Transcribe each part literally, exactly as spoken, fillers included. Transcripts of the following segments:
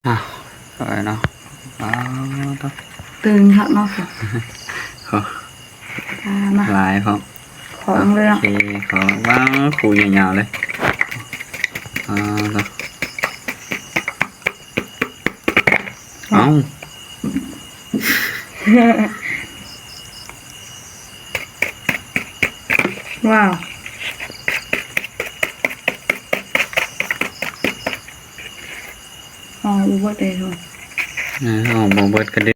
อ่ะ เอาไว้เนาะ อ้าว ตื่นคักเนาะ ขอ อ่า มา หลายพร้อม ของเลยเนาะ โอเค ขอวางคู่ยาวๆเลย อ่า เนาะ เอ้า ว้าว อ๋อ บ่เบิดเลยทุก เออ ออกบ่เบิดก็ได้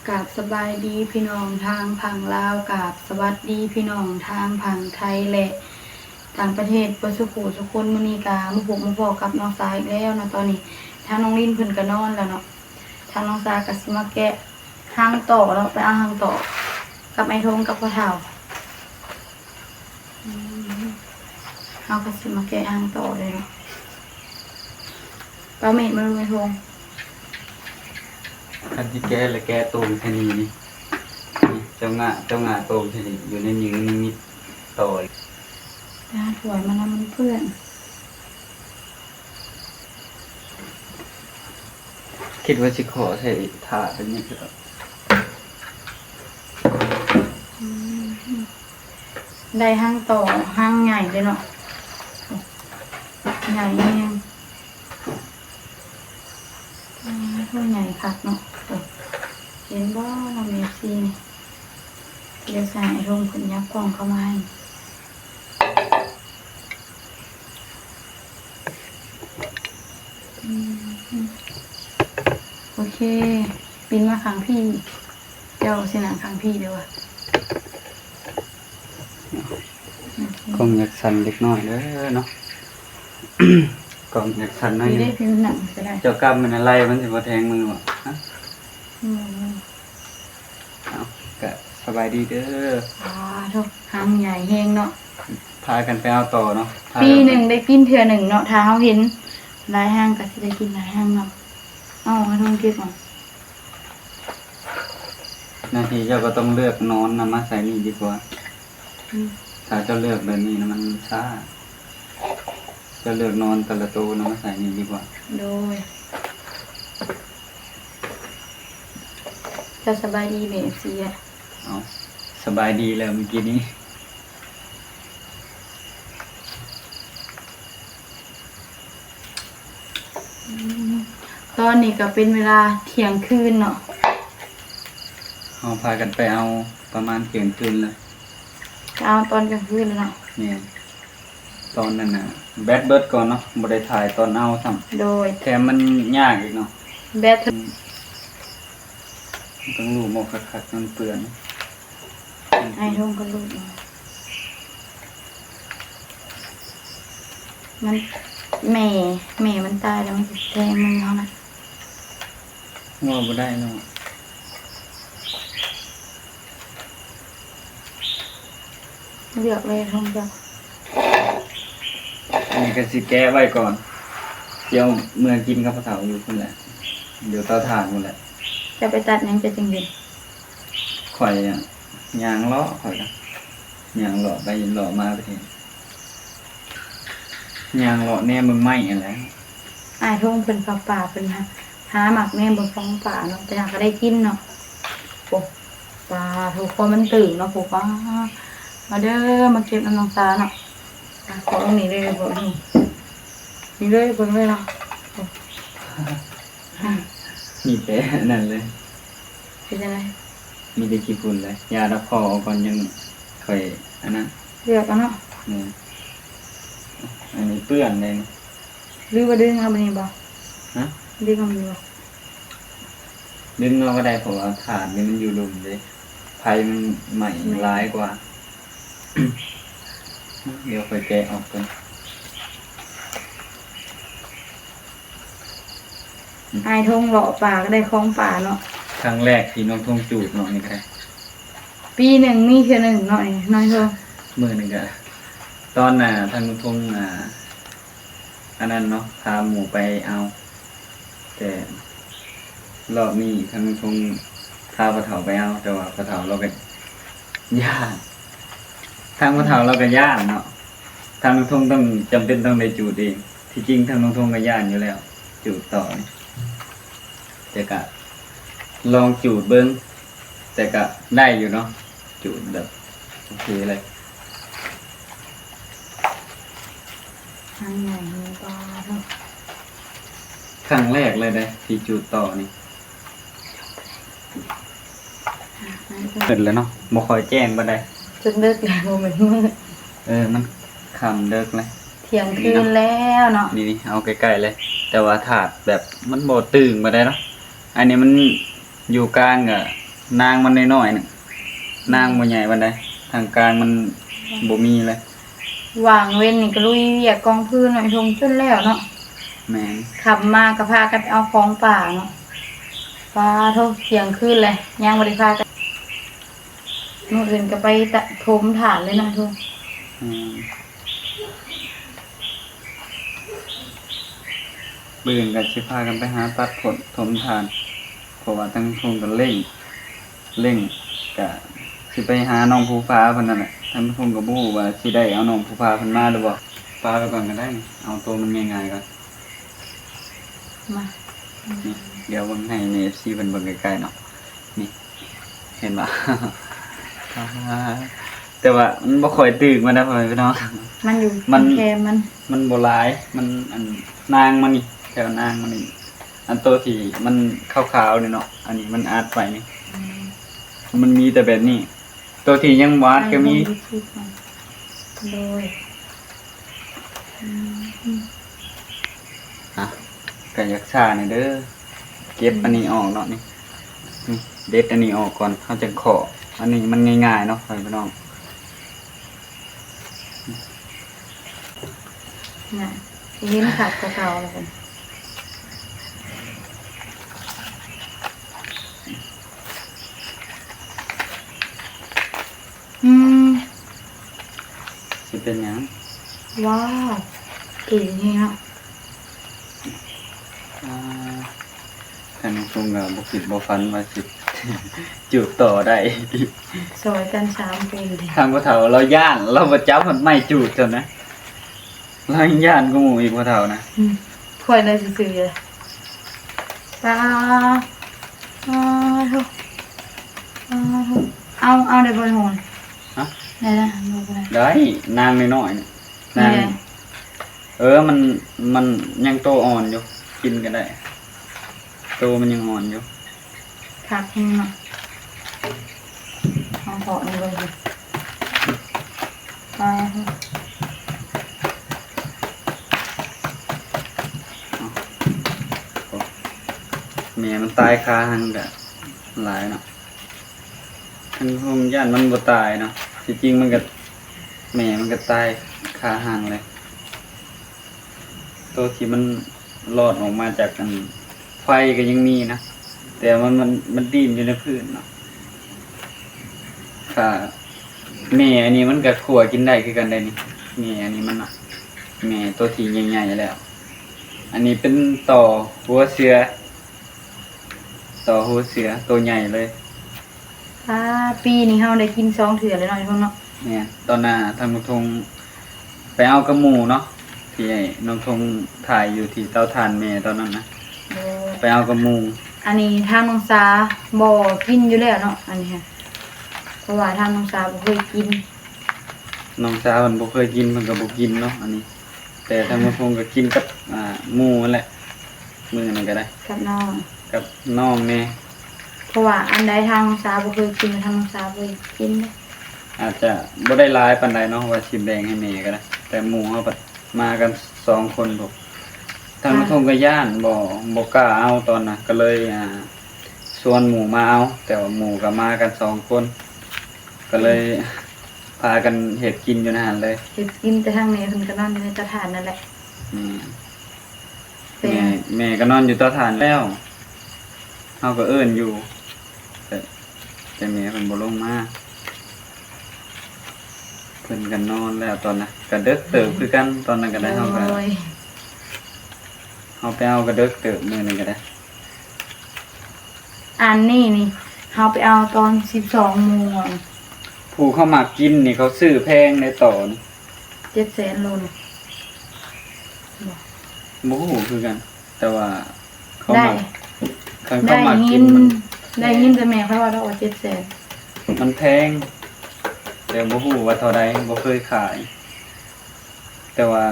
กราบสบายดีพี่น้องทางฝั่งลาว กราบสวัสดีพี่น้องทางฝั่งไทยและต่างประเทศเบิดสุขุสุคน มื้อนี้ก็มาพบมาพ้อกับน้องสาวอีกแล้วเนาะ ตอนนี้ทางน้องลินเพิ่นก็นอนแล้วเนาะ ทางน้องสาวก็สิมาแกะฮังต่อเนาะ ไปเอาฮังต่อกับไอ้ทงกับพ่อเฒ่า อืม เฮาก็สิมาแกะฮังต่อเลยเนาะ เป๋ามีดมาดูไอ้ทง คันที่แกะและแกะโตชะนีนี่ นี่ เจ้างะ เจ้างะโตชะนีอยู่ในนี้ มันมีต่อ ไปหาถ้วยมานะ มันเปื้อน คิดว่าสิขอใส่ถาดอันนี้ก็ได้ อืม ได้ฮังต่อ ฮังใหญ่เลยเนาะ ใหญ่แฮง อืม โอ้ ใหญ่คักเนาะ โอ้ เห็นบ่เนาะ เอฟซี นี่ เดี๋ยวสิให้ลุงเพิ่นยับกล้องเข้ามาให้ อืม โอเค ปิ่นมาข้างพี้ เจ้าสินั่งข้างพี้เด้อวะ โอเค กล้องอยากสั่นเล็กน้อยเด้อเนาะ กล้องอยากสั่นหน่อย นี่ หนึ่ง ได้พิมพ์หนังก็ได้ เจ้ากำมันอะไร มันสิบ่แทงมือบ่ ฮะ อืม เอา ก็สบายดีเด้อ อ่า โธ่ ฮังใหญ่แฮงเนาะ พากันไปเอาต่อเนาะ พากัน ปีหนึ่งได้กินเทื่อหนึ่งเนาะ ถ้าเฮาเห็นหลายฮังก็สิได้กินหลายฮังเนาะ เอามาทงเก็บเอา นาทีเจ้าก็ต้องเลือกนอนนะ มาใส่นี่ดีกว่า อืม ถ้าเจ้าเลือกแบบนี้นะ มันช้า เจ้าเลือกนอนแต่ละโตนะ มาใส่นี่ดีกว่า โดย เจ้าสบายดีแม่เสีย เอา สบายดีแล้วเมื่อกี้นี้ อืม ตอนนี้ก็เป็นเวลาเที่ยงคืนเนาะ เฮาพากันไปเอาประมาณเที่ยงคืนเลย ก็เอาตอนกลางคืนแล้วเนาะ แม่น ตอนนั้นน่ะ แบตเบิดก่อนเนาะ บ่ได้ถ่ายตอนเอาซ้ำ โดย แถมมันยากอีกเนาะ แบต อืม ต้องลูบออกคักๆ มันเปื้อน ไอ้โฮงก็ลูบออก มัน แม่ แม่มันตายแล้วมันสิแทงมือเฮานะ ว่าบ่ได้เนาะ เลือกเลยทงเจ้า อันนี้ก็สิแกะไว้ก่อน เดี๋ยวเมื่อกินกับพ่อเฒ่าอยู่พุ่นแหละ เดี๋ยวเตาถ่านพุ่นแหละ จะไปตัดหยังจะจึงเห็น ข่อยอะ ย่างเลาะ ข่อยอะ ย่างเลาะไปเลาะมาไปเห็น ย่างเลาะแนมเบิ่งไม้หั้นแหละ อ้ายทงเพิ่นเข้าป่า เพิ่นหา หาหมากแนมเบิ่งของป่าเนาะ แต่หากก็ได้กินเนาะ โอ้ ปลา โธ่ คอมันตึงเนาะ โธ่ ปลา มาเด้อ มาเก็บนำน้องสาเนาะ อ่ะ ขอตรงนี้เลย ขอตรงนี้ นี่เลย เบิ่งเลยเนาะ โอ้ มีแต่อันนั้นเลย เป็นจั่งใด มีแต่ขี้ฝุ่นเลย อย่าดอก ขอเอาก่อน ยังค่อยอันนั้น เลือกเอาเนาะ อืม อันนี้เปื้อนเลย หรือว่าดึงเอาอันนี้บ่ ฮะ ดึงเอาอันนี้บ่ ดึงเอาก็ได้ เพราะว่าถ่านนี่มันอยู่ลุ่มเด้ ไฟมันไหม้ ไหม้ ร้ายกว่า เดี๋ยวค่อยแกะออกก่อน อ้ายทงเลาะป่าก็ได้ของป่าเนาะ ครั้งแรกที่น้องทงจูบเนาะ นี่ก็ได้ ปีหนึ่งมีเทื่อหนึ่งเนาะ นี่น้องทง มื้อหนึ่งก็ ตอนน่ะ ทางน้องทงน่ะ อันนั้นเนาะ พาหมู่ไปเอา รอบนี้ทางลุงทงพาพ่อเฒ่าไปเอา แต่ว่าพ่อเฒ่าเราก็ย้าน ทางพ่อเฒ่าเราก็ย้านเนาะ ทางลุงทงต้อง จำเป็นต้องได้จูดเอง ที่จริงทางลุงทงก็ย้านอยู่แล้ว จูดต่อนี่ แต่ก็ลองจูดเบิ่ง แต่ก็ได้อยู่เนาะ จูดแบบโอเคเลย ทางไหนมีปลาเนาะ ครั้งแรกเลยเด้ ที่จูดต่อนี่ อ่ะ มืดแล้วเนาะ บ่ค่อยแจ้งปานใด จนเลิกแล้ว บ่แม่นมืด เออ มันค่ำเลิกแล้ว เที่ยงคืนแล้วเนาะ นี่ๆ เอาใกล้ๆเลย แต่ว่าถาดแบบมันบ่ตึงปานใดเนาะ อันนี้มันอยู่กลางกะ นางมันน้อยๆหนึ่ง นางบ่ใหญ่ปานใด ทางกลางมันบ่มีเลย ว่างเว้นนี่ก็ลุยเวียกกองฟืนหน่อยทงจนแล้วเนาะ แม่น ค่ำมาก็พากันไปเอาของป่าเนาะ ปาโท เที่ยงคืนเลย ยังบ่ได้พากัน มื้ออื่นก็ไปตะ ถมถ่านเลยเนาะทง อืม มื้ออื่นก็สิพากันไปหาตัดผลถมถ่าน เพราะว่าทางลุงทงก็เร่ง เร่ง ก็สิไปหาน้องภูฟ้าเพิ่นนั่นแหละ ทางลุงทงก็บ่ฮู้ว่าสิได้เอาน้องภูฟ้าเพิ่นมาหรือบ่ ปาไปก่อนก็ได้ เอาตัวมันง่ายๆก่อน มา นี่ เดี๋ยวเบิ่งให้เอฟซีเพิ่นเบิ่งใกล้ๆเนาะ นี่ เห็นบ่ แต่ว่ามันบ่ค่อยตึงปานใดพ่อแม่พี่น้อง มันอยู่ มัน แคมมัน มันบ่หลาย มันอันนางมันนี่ แถวนางมันนี่ อันโตที่มันขาวๆนี่เนาะ อันนี้มันอัดไว้นี่ อืม มันมีแต่แบบนี้ โตที่ยังบ่อัดก็มี โดย อืม อ่ะ ก็อยากซ่านี่เด้อ เก็บอันนี้ออกเนาะนี่ นี่ เด็ดอันนี้ออกก่อน เฮาจั่งเคาะ อันนี้มันง่ายๆเนาะพ่อแม่พี่น้อง น่ะ สิเห็นคักกว่าเก่าแล้วกัน อืม สิเป็นหยัง ว้าว เก่งแฮงอะ อ่า ทางลุงทงก็บ่คิดบ่ฝันว่าสิ จูดต่อได้ ซอยกันสามปีเลย ทางพ่อเฒ่าเราย้าน เราบ่จับมันไม้จูดซั่นนะ เรายังย้านกว่าหมู่อีกพ่อเฒ่านะ อืม ข่อยเลยซื่อๆเลย ปา ปาโท ปาโท เอา เอาได้บ่โท ฮะ ได้นะ บ่เป็นไร ได้ นางน้อยๆน่ะ นาง นี่ไง เออ มัน มันยังโตอ่อนอยู่ กินก็ได้ โตมันยังอ่อนอยู่ คักแฮงเนาะ เอาเถาะนี่เลยสิ ปาโท แม่มันตายคาหั้นก็หลายเนาะ ทางลุงทงย้านมันบ่ตายเนาะ ที่จริงมันก็ แม่มันก็ตายคาหั้นเลย โตที่มันรอดออกมาจากอันไฟก็ยังมีนะ แต่มัน มัน มันดิ้นอยู่ในพื้นเนาะ ค่ะ แม่อันนี้มันก็คั่วกินได้คือกันได้นี่ แม่อันนี้มันน่ะ แม่โตที่ใหญ่ๆแล้ว อันนี้เป็นต่อหัวเสือ ต่อหัวเสือโตใหญ่เลย อ่า ปีนี้เฮาได้กินสองเทื่อแล้วเนาะ ไอ้พวกเนาะ แม่น ตอนน่ะทางลุงทงไปเอากับหมู่เนาะ ที่ไอ้น้องทงถ่ายอยู่ที่เตาถ่านแม่ตอนนั้นนะ โอ้ ไปเอากับหมู่ อันนี้ทางน้องสาบ่กินอยู่แล้วเนาะ อันนี้ค่ะ เพราะว่าทางน้องสาบ่เคยกิน น้องสาเพิ่นบ่เคยกิน เพิ่นก็บ่กินเนาะ อันนี้ แต่ทางลุงทงก็กินกับ อ่า หมู่นั่นแหละ มื้อนั้นก็ได้ กับน้อง กับน้องแน่ เพราะว่าอันใดทางน้องสาบ่เคยกิน ทางน้องสาบ่เคยกินเด้ อาจจะบ่ได้หลายปานใดเนาะ ว่าสิแบ่งให้แม่ก็ได้ แต่หมู่เฮาบัดมากันสองคนพุ้น ทางลุงทงก็ย้าน บ่ บ่กล้าเอาตอนน่ะ ก็เลย อ่า ชวนหมู่มาเอา แต่ว่าหมู่ก็มากันสองคน ก็เลยพากันเฮ็ดกินอยู่ในหั้นเลย เฮ็ดกิน แต่ทางแม่เพิ่นก็นอนอยู่ในเตาถ่านนั่นแหละ อืม แต่ แม่ แม่ก็นอนอยู่เตาถ่านแล้ว เฮาก็เอิ้นอยู่ แต่ แต่แม่เพิ่นบ่ลงมา เพิ่นก็นอนแล้วตอนนั้น ก็เดิกเติบคือกัน ตอนนั้นก็ได้ เฮาก็ โอ้ย เฮาไปเอาก็เดิกเติบมื้อนั้นก็ได้ อันนี้นี่ เฮาไปเอาตอนสิบสองโมง ผู้เขามักกินนี่เขาซื้อแพงในตอน เจ็ดแสนโลนี่ บ่ฮู้คือกัน แต่ว่าเขามัก ได้ คันเขามักกิน ได้ยิน มัน ได้ยินแต่แม่เขาว่า เราเอาเจ็ดแสน มันแพง แต่บ่ฮู้ว่าเท่าใด บ่เคยขาย แต่ว่า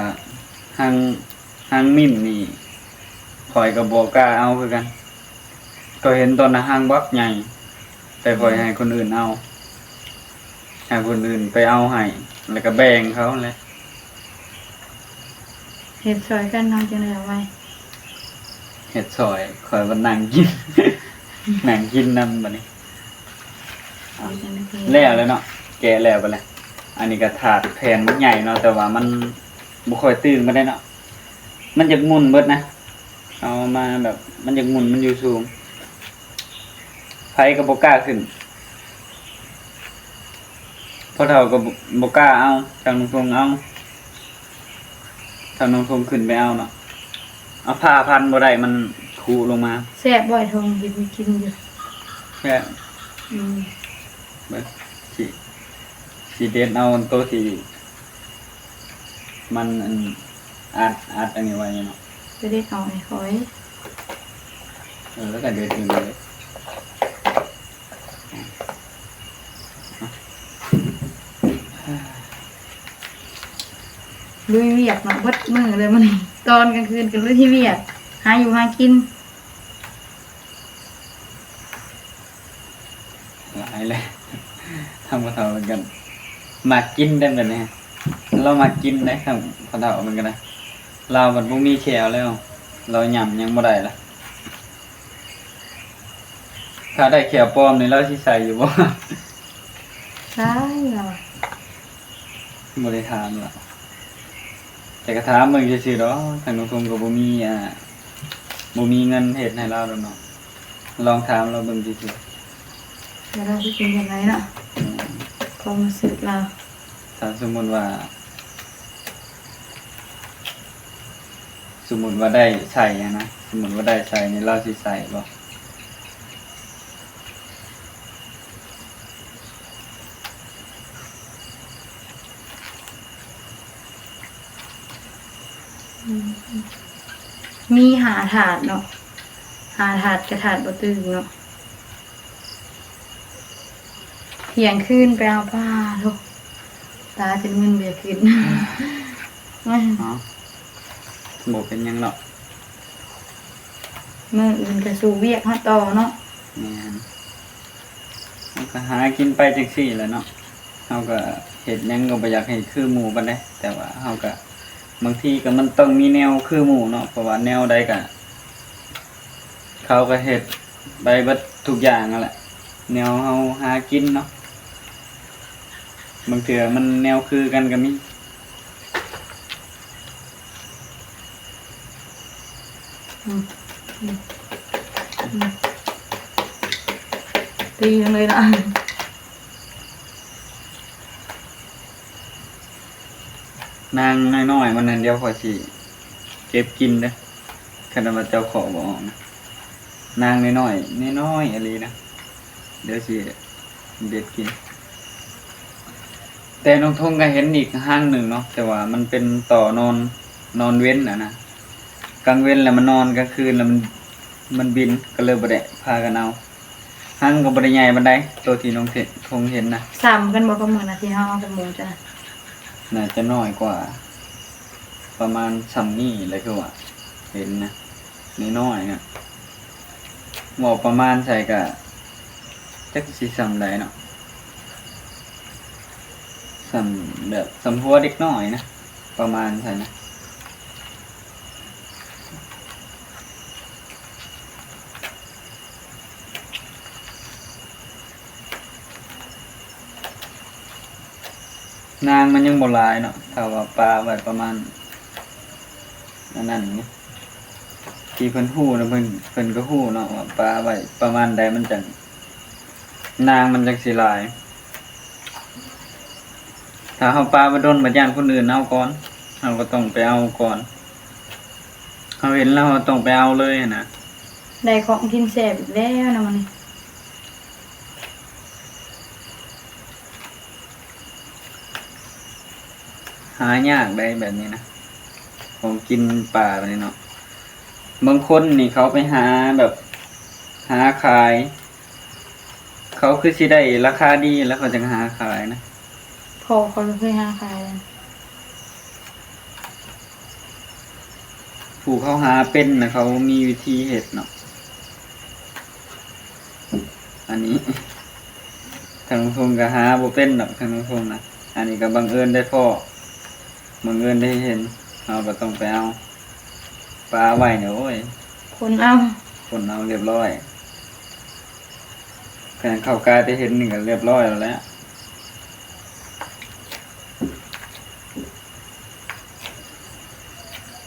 หาง หางมิมนี่ ข้อยก็บ่กล้าเอาคือกัน ก็เห็นตอนนั้นหางบักใหญ่ แต่ข้อยให้คนอื่นเอา ให้คนอื่นไปเอาให้ แล้วก็แบ่งเขาแหละ เฮ็ดซอยกันเนาะ จังได๋เอาไว้ เฮ็ดซอย ข้อยว่านั่งกิน นั่งกินนำบัดนี้ เอาจังได๋ แล้วแล้วเนาะ แกะแล้วบัดนี้ อันนี้ก็ถาดแผ่นบักใหญ่เนาะ แต่ว่ามันบ่ค่อยตึงปานใดเนาะ มันอยากหมุนเบิดนะ เอามาแบบ มันอยากหมุน มันอยู่สูง ไผก็บ่กล้าขึ้น พ่อเฒ่าก็บ่ บ่กล้าเอา ทางน้องทงเอา ทางน้องทงขึ้นไปเอาเนาะ เอาผ้าพันบ่ได้ มันคุลงมา แซ่บบ่ ไอ้ทง กิน กินอยู่ แซ่บ อืม เบิ่ง สิ สิเด็ดเอาโตที่ มันอัน อัด อัดอันนี้ไว้เนาะ ไปเด็ดเอาให้ข้อย เออ แล้วก็เด็ดอยู่เลย ลุยเวียกเนาะ เบิดมื้อเลยมื้อนี้ ตอนกลางคืนก็ลุยเวียก หาอยู่หากิน หลายเลย ทางพ่อเฒ่าเหมือนกัน มักกินได้แบบนี้ เรามักกินได้ ทางพ่อเฒ่าเหมือนกันนะ เรามันบ่มีแขวแล้ว เราหย่ำยังบ่ได้ละ ถ้าได้แขวปลอมนี่เราสิใส่อยู่บ่ ใส่เหรอ บ่ได้ถามล่ะ แต่ก็ถามเบิ่งซื่อๆดอก ทางน้องทงก็บ่มี อ่า บ่มีเงินเฮ็ดให้ลาวดอกเนาะ ลองถามลาวเบิ่งซื่อๆ แล้วเราสิเป็นจั่งใดเนาะ อืม ความรู้สึกลาว ถ้าสมมุติว่า สมมุติว่าได้ใส่หั้นนะ สมมุติว่าได้ใส่นี่ลาวสิใส่บ่ อืม มีห้าถาดเนาะ ห้าถาดกะถาดบ่ตึงเนาะ เที่ยงคืนไปเอาปลา โธ่ ตาจนมึนบ่อยากขึ้น เนาะ บ่เป็นหยังเนาะ มื้ออื่นก็สู้เวียกเฮาต่อเนาะ แม่น เฮาก็หากินไปจั่งซี้แหละเนาะ เฮาก็เฮ็ดหยังก็บ่อยากให้คือหมู่ปานใด แต่ว่าเฮาก็ บางทีก็มันต้องมีแนวคือหมู่เนาะ เพราะว่าแนวใดก็ เขาก็เฮ็ดไปเบิดทุกอย่างนั่นแหละ แนวเฮาหากินเนาะ บางเทื่อมันแนวคือกันก็มี อืม อืม อืม ตีจังเลยเนาะ นางน้อยๆมันนั่น เดี๋ยวข้อยสิเก็บกินเด้อ คันว่าเจ้าขอบ่ออกนะ นางน้อยๆ น้อยๆอีหลีนะ เดี๋ยวสิเด็ดกิน แต่น้องทงก็เห็นอีกหางหนึ่งเนาะ แต่ว่ามันเป็นต่อนอน นอนเว็นอะนะ กลางเว็นแล้วมันนอน กลางคืนแล้วมัน มันบิน ก็เลยบ่ได้พากันเอา หางก็บ่ได้ใหญ่ปานใด ตัวที่น้องทงเห็นนะ ซ้ำกันบ่กับมื้อนะที่เฮาเอากับหมู่จ้ะ น่าจะน้อยกว่า ประมาณส่ำนี้แหละ คือว่าเห็นนะ น้อยๆนะ เว้าประมาณใส่ก็ จักสิส่ำใดเนาะ ส่ำแบบส่ำหัวเด็กน้อยนะ ประมาณใส่นะ นางมันยังบ่หลายเนาะ ถ้าว่าปะไว้ประมาณอันนั้นนี่ ที่เพิ่นฮู้นะ เพิ่น เพิ่นก็ฮู้เนาะ ว่าปะไว้ประมาณใดมันจั่ง นางมันจั่งสิหลาย ถ้าเฮาปะไว้ดน บัดย่านคนอื่นเอาก่อน เฮาก็ต้องไปเอาก่อน เฮาเห็นแล้วเฮาต้องไปเอาเลยหั้นนะ ได้ของกินแซ่บอีกแล้วนะมื้อนี้ หายากได้แบบนี้นะ ของกินป่าแบบนี้เนาะ บางคนนี่เขาไปหาแบบ หาขาย เขาคือสิได้ราคาดีแล้วเขาจั่งหาขายนะ พ่อเขาเคยหาขายนะ ผู้เขาหาเป็นนะ เขามีวิธีเฮ็ดเนาะ อันนี้ ทางลุงพงษ์ก็หาบ่เป็นดอก ทางลุงพงษ์นะ อันนี้ก็บังเอิญได้พ้อ บังเอิญได้เห็น เราก็ต้องไปเอา ปลาไว้เนี่ย โอ้ย คนเอา คนเอาเรียบร้อย แทนเขากายไปเห็นนี่ก็เรียบร้อยแล้วแหละ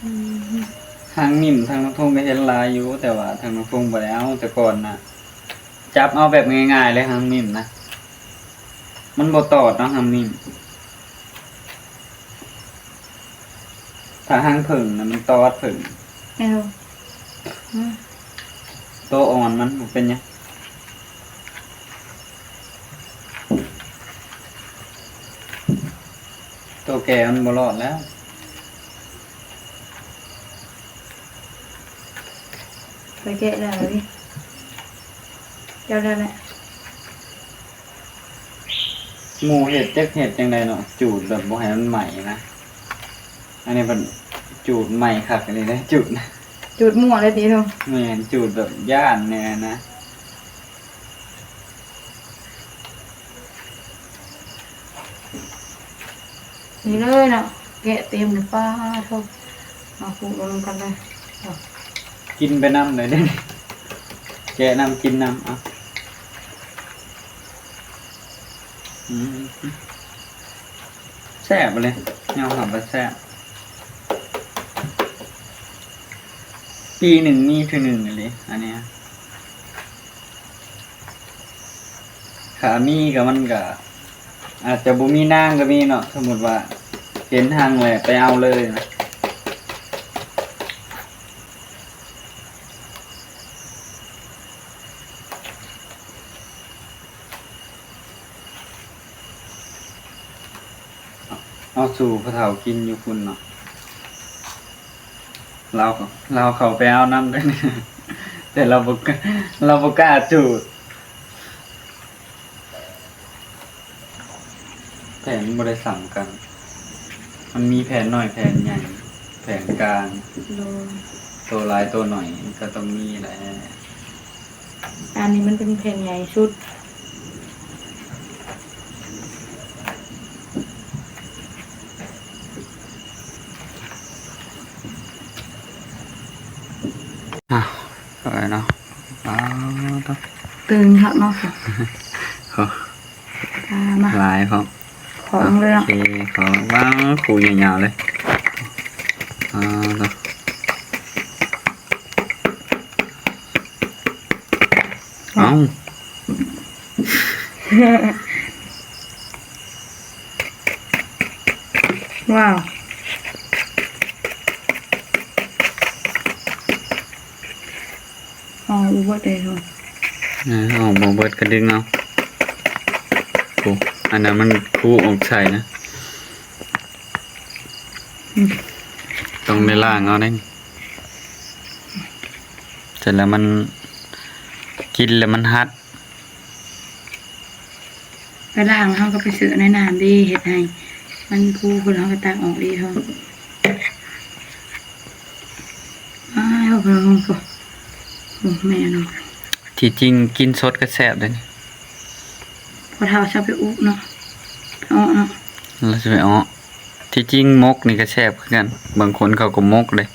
อืม หางนิ่มทางน้องทงก็เห็นหลายอยู่ แต่ว่าทางน้องทงบ่ได้เอา แต่ก่อนน่ะ จับเอาแบบง่ายๆเลยหางนิ่มนะ มันบ่ตอดเนาะหางนิ่ม ถ้าหางผึ้งน่ะมันตอดผึ้ง เออ อืม ตัวอ่อนมันบ่เป็นหยัง ตัวแก่มันบ่รอดแล้ว ไปแกะแล้วดิ เจ้าได้แหละ หมู่เฮ็ดจักเฮ็ดจั่งใดเนาะ จูดแบบบ่ให้มันไหม้นะ อันนี้มันจูดไหม้คักอันนี้นะ จูด จูดมั่วเลยติเนาะ แม่น จูดแบบย้านแน่นะ นี่เลยเนาะ แกะเต็มเลย ป้าโธ่ มาคลุกรวมกันเลย เอา กินไปนำเลยเด้อ แกะนำกินนำ เอา อืม แซ่บเลย ยอมรับว่าแซ่บ ปีหนึ่งมีเทื่อหนึ่งเลย อันเนี้ย ถ้ามีก็มันก็ อาจจะบ่มีนางก็มีเนาะ สมมุติว่าเห็นหางแล้วไปเอาเลยนะ เอาสู่พ่อเฒ่ากินอยู่พุ้นเนาะ ลาว ลาวเข้าไปเอานำเด้อ แต่ลาวบ่กล้า ลาวบ่กล้าจูด แผ่นมันบ่ได้ส่ำกัน มันมีแผ่นน้อย แผ่นใหญ่ แผ่นกลาง โดย ตัวหลายตัวหน่อย มันก็ต้องมีแหละ อันนี้มันเป็นแผ่นใหญ่สุด อ่ะ เอาไว้เนาะ อ้าว ตึงคักเนาะ ขอ อ่า มา หลายพร้อม ขอลงเลยเนาะ โอเค ขอวางคู่ยาวๆเลย อ่า เอ้า ว้าว ออกบ่เบิดเลยเหรอ เออ ออกบ่เบิดก็ดึงเอา โอ้ อันนั้นมันคู่ออกใส่นะ อืม ต้องได้ล้างเอาเด้ เสร็จแล้วมัน กินแล้วมันฮัด ไปล้างเฮาก็ไปเสิร์ฟในน้ำเด้ เฮ็ดให้มันคู คนเฮาก็ตักออกเด้เฮา อ้าว เบิ่ง โอ้ แม่เนาะ ที่จริงกินสดก็แซ่บเด้ พอเฒ่าชอบไปอุเนาะ เอาเนาะ แล้วสิไปเอา ที่จริงหมกนี่ก็แซ่บคือกัน บางคนเขาก็หมกเลย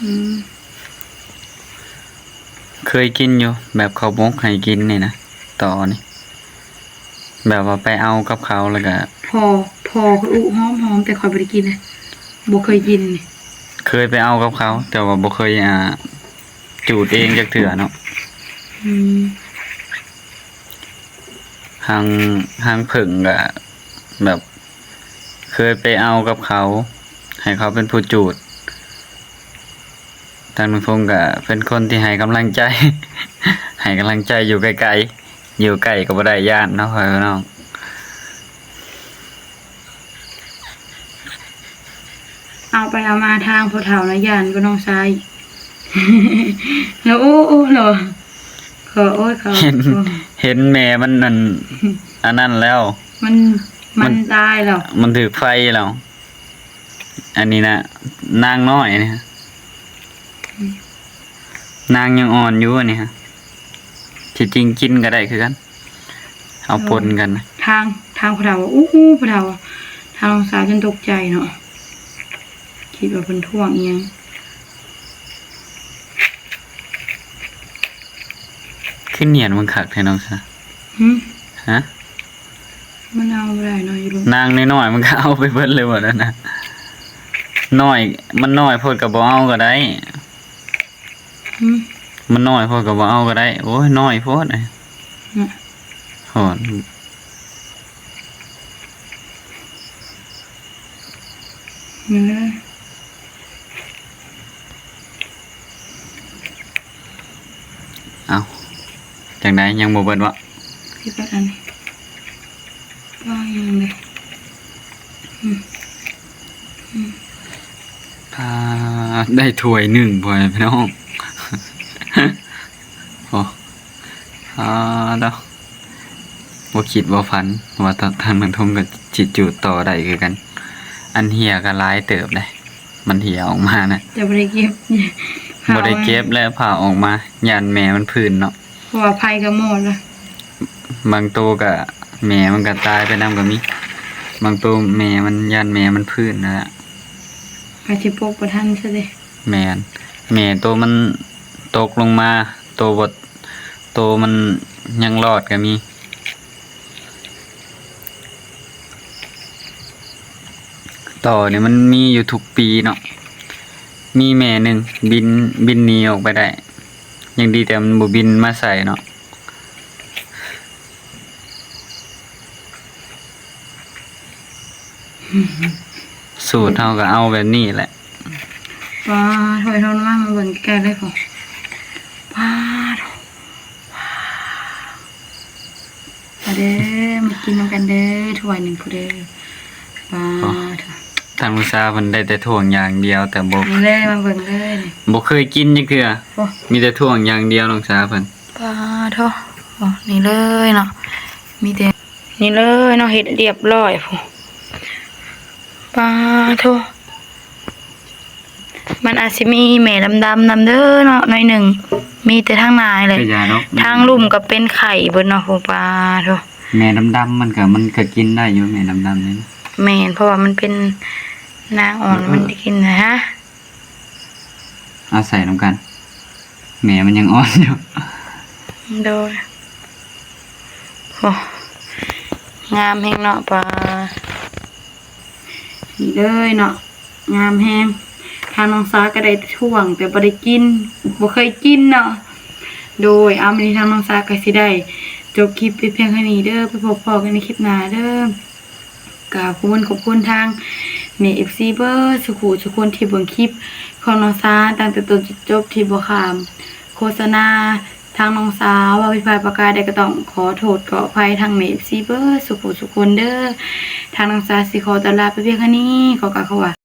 อืม เคยกินอยู่ แบบเขาหมกให้กินนี่นะ ต่อนี่ แบบว่าไปเอากับเขาแล้วก็ พอ พอข้อยอุหอมๆ แต่ข้อยบ่ได้กินนะ บ่เคยกินนี่ เคยไปเอากับเขา แต่ว่าบ่เคย อ่า จูดเองจักเทื่อเนาะ อืม หาง หางผึ้งก็แบบ เคยไปเอากับเขา ให้เขาเป็นผู้จูด ทางน้องทงก็เป็นคนที่ให้กำลังใจ ให้กำลังใจอยู่ไกลๆ อยู่ใกล้ก็บ่ได้ ย้านเนาะพ่อแม่พี่น้อง เอาไปเอามาทางผู้เฒ่านะ ย้านกว่าน้องชาย แล้ว โอ้ โอ้ เหรอ ขอ โอ้ย ขอ เห็น เห็นแม่มันนั่น อันนั้นแล้ว มัน มัน มันตายแล้ว มันถืกไฟแล้ว อันนี้นะ นางน้อยนี่ อืม นางยังอ่อนอยู่อันนี้ฮะ ที่จริงกินก็ได้คือกัน เอาปนกันนะ ทาง ทางผู้เฒ่า อู้หู้ ผู้เฒ่า ทางน้องสาวจนตกใจเนาะ คิดว่าเพิ่นท่วงอิหยัง คือเนียนมันคักแท้น้องสาว หึ ฮะ มันเอาบ่ได้เนาะ อยู่โรง นางน้อยๆ มันก็เอาไปเบิดเลยหมดแล้วนะ น้อย มันน้อยโพดก็บ่เอาก็ได้ หึ มันน้อยโพดก็บ่เอาก็ได้ โอ้ย น้อยโพด น่ะ โหด นี่เลย เอา จั่งใด ยังบ่เบิดบ่ พี่เบิดอันนี้ ว่างยังเลย อืม อืม อ่า ได้ถ้วยหนึ่งพ่อแม่พี่น้อง โอ้ อ่า เด้อ บ่คิดบ่ฝันว่าทางน้องทงก็สิจูดต่อได้คือกัน อันเหี่ยก็หลายเติบเลย มันเหี่ยออกมานะ แต่บ่ได้เก็บ บ่ได้เก็บแล้ว ผ่าออกมา ย้านแม่มันพื้นเนาะ เพราะว่าไผก็หมดละ บางโตก็แม่มันก็ตายไปนำก็มี บางโตแม่มัน ย้านแม่มันพื้นนั่นแหละ อาจสิปกบ่ทันซะเด้ แม่น แม่โตมันตกลงมา โตบ่ โตมันยังรอดก็มี ต่อนี่มันมีอยู่ทุกปีเนาะ มีแม่หนึ่งบิน บินหนีออกไปได้ ยังดีแต่มันบ่บินมาใส่เนาะ สูตรเฮาก็เอาแบบนี้แหละ ว้า ถ้วยทอดมา มาเบิ่งใกล้ๆเลยพ่อ ว้า มาเด้อ มากินนำกันเด้อ ถ้วยหนึ่งพุ้นเด้อ ว้า โอ้ ทางลูกสาวเพิ่นได้แต่ถ้วงอย่างเดียว แต่บ่ นี่เลย มาเบิ่งเลย บ่เคยกินจักเทื่อ โอ้ มีแต่ถ้วงอย่างเดียวน้องสาวเพิ่น ปาโธ่ โอ้ นี่เลยเนาะ มีแต่ นี่เลยเนาะ เฮ็ดเรียบร้อยพุ้น ปาโธ่ มันอาจสิมีแม่ดำๆนำเด้อเนาะ หน่อยหนึ่ง มีแต่ทางหน้านี่แหละ ก็อย่าดอก ทางลุ่มก็เป็นไข้เบิดเนาะพุ้น ปาโธ่ แม่ดำๆมันก็ มันก็กินได้อยู่ แม่ดำๆนี่นะ แม่น เพราะว่ามันเป็นนางอ่อน เออ มันได้กินนะฮะ เอาใส่นำกัน แม่มันยังอ่อนอยู่ โดย โอ้ งามแฮงเนาะ ปา นี่เลยเนาะ งามแฮง ทางน้องสาวก็ได้แต่ถ้วง แต่บ่ได้กิน บ่เคยกินเนาะ โดย เอา มื้อนี้ทางน้องสาวก็สิได้จบคลิปไปเพียงเท่านี้เด้อ ไปพบพ้อกันในคลิปหน้าเด้อ กราบขอบคุณ ขอบคุณทางแม่ เอฟซี เบิดสุขุสุคนที่เบิ่งคลิปของน้องสาวตั้งแต่ต้นจนจบ ที่บ่ข้ามโฆษณาทางน้องสาว ว่าผิดพลาดประการใดก็ต้องขอโทษขออภัยทางแม่ เอฟซี เบิดสุขุสุคนเด้อ ทางน้องสาวสิขอตัวลาไปเพียงเท่านี้ ขอกราบขอว่า